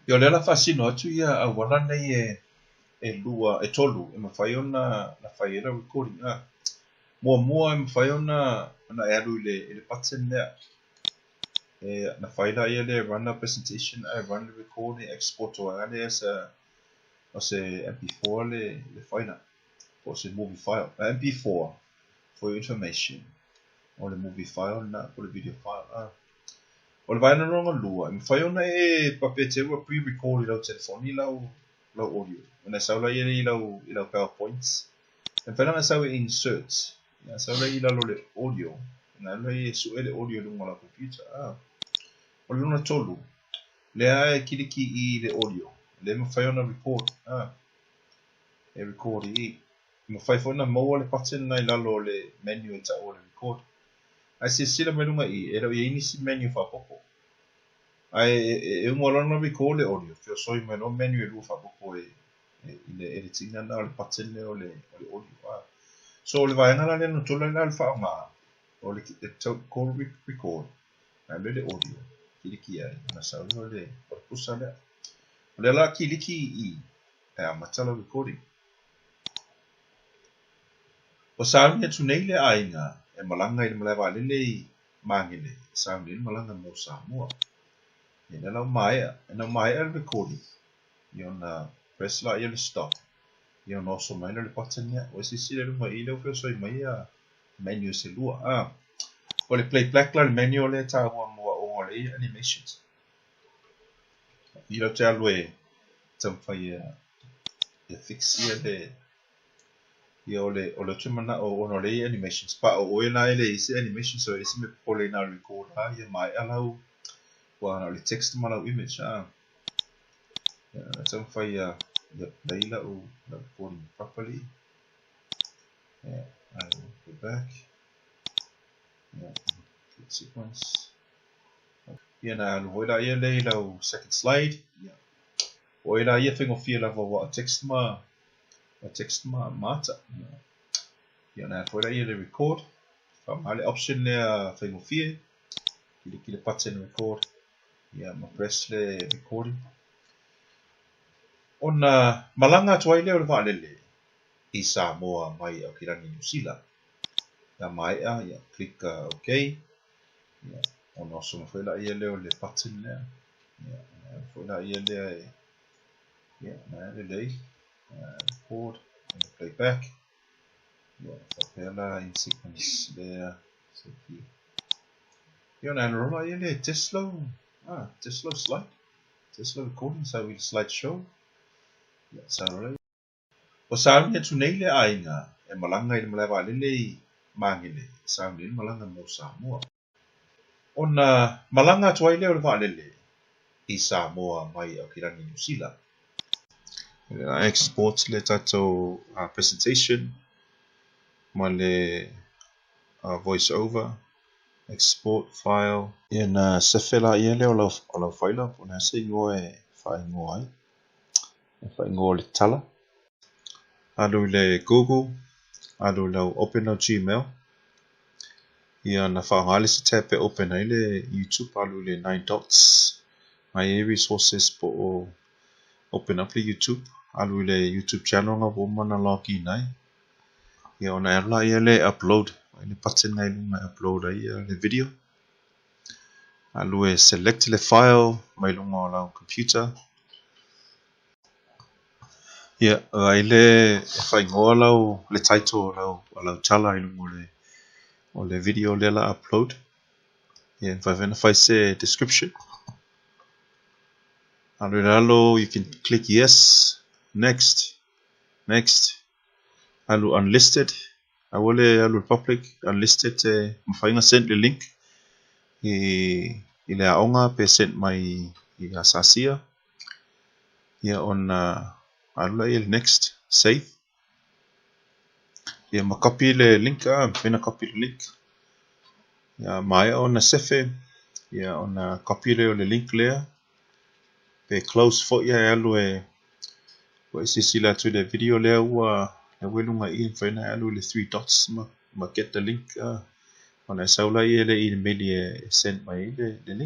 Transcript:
Ia o lea o le a faasino atu ia auala nei e lua, e tolu e mafai ona fai ai lau recording. Muamua e mafai ona e alu i le button lea. E na fai laia lea e run lau presentation ae run le recording, export ai lea o se MP4 le file po o se movie file. MP4 for your information. O le movie file lena po o le video file. O le vaega lona lua, e mafai ona e faapea te ua pre-record i lau telefoni lau audio. Ona e sau laia i lau PowerPoint. E mafai ona sau e insert. Ia sau laia i lalo o le audio. Ona alu laia e sue le audio i luga o lau computer. O le lona tolu, lea e kiliki i le audio. Lea e mafai ona record. E record i i. E mafai foi ona maua le button na i lalo o le menu e tau o le record. Ae silasila mai luga i, e le o i ai nisi menu faaopoopo. Ae e uma loa ona record le audio, feosoi mai loa menu e lua faaopoopo e i le edit ina lena o le button lea o le audio. So o le vaega la lea lona tolu la le faaaoga, o le call record, ae le audio, kiliki ai, ona sau lea o le pusa lea. O lea la kiliki i i, e amata lau recording. Ua sauni atu nei le aiga e malaga i le malae vaalele i Magele, e sauni ai le malaga mo Samoa. Ia lea la ua maea, ina ua maea le recording, ia ona press laia le stop, ia ona oso mai lea o le button lea. Ua e silasila i luga i i lea ua feosoi mai ia menu se lua. O le playback la le menu lea e taua mo aoga o le animations. I lau te alu e taumafai e fix ia le ia o le ote manao ona o le animations pa o oe la e leai se animation, so e leai se mea popole ina record la ia maea lau ua na o le text ma lau image. Ia taumafai ia play lau recording properly. Yeah, I will go back. Yeah, click sequence. Ia na alu foi laia lea i lau second slide. Ia. O e laia faigofie lava ua o text ma mata. Ia. Ia na alu foi laia le record. Faaaoga le option lea faigofie. Kiliki le button record. Ia ma press le recording. Ona malaga atu ai lea o le vaalele i Samoa mai Aukilani Niu Sila. Ia maea, ia click OK. Ia ona oso mai foi laia lea o le button lea. Ia ona alu foi laia lea e ia na lelei. Record and play back. Ia faapea la in sequence lea seki. Ia ona alu loa laia lea e test lau slide. Test lau recording sau i le slide show. Ia sau loa. Ua sauni atu nei le aiga e malaga i le malae vaalele i Magele, e sauni ai le malaga mo Samoa. Ona malaga atu ai lea o le vaalele i Samoa mai Aukilani Niu Sila. Export le tatou presentation ma le voice over, export file. Ia na sefe laia lea o lau faila po o le a se igoa e faaigoa ai. E faaigoa o le tala. Alu i le Google, alu i lau open lau Gmail. Ia na faaaoga le isi tab e open ai le YouTube, alu i le nine dots. Mai ai resources po o open up le YouTube, alu i le YouTube channel na ua uma ona login ai. Ia ona alu laia lea e upload, ai le button na i luga e upload ai le video. Alu e select le file mai luga o lau computer. Ia, vaai le e faaigoa lau le title o lau tala i luga o le video lea la upload. Ia, e mafai foi ona fai se description. Alu i lalo, you can click yes, next, next, alu unlisted, aua le alu i public, unlisted e mafai ona send le link i le aoga pe send mai i asasia. Ia ona alu laia i le next, save. Ia ma copy le link, mafai ona copy le link. Ia maea ona sefe, ia ona copy lea o le link lea. Pe close foi ae alu e ua e silasila atu i le video lea ua i luga i i, mafai ona e alu i le three dots ma get the link, ona e sau laia lea i le meli e send mai ai le link.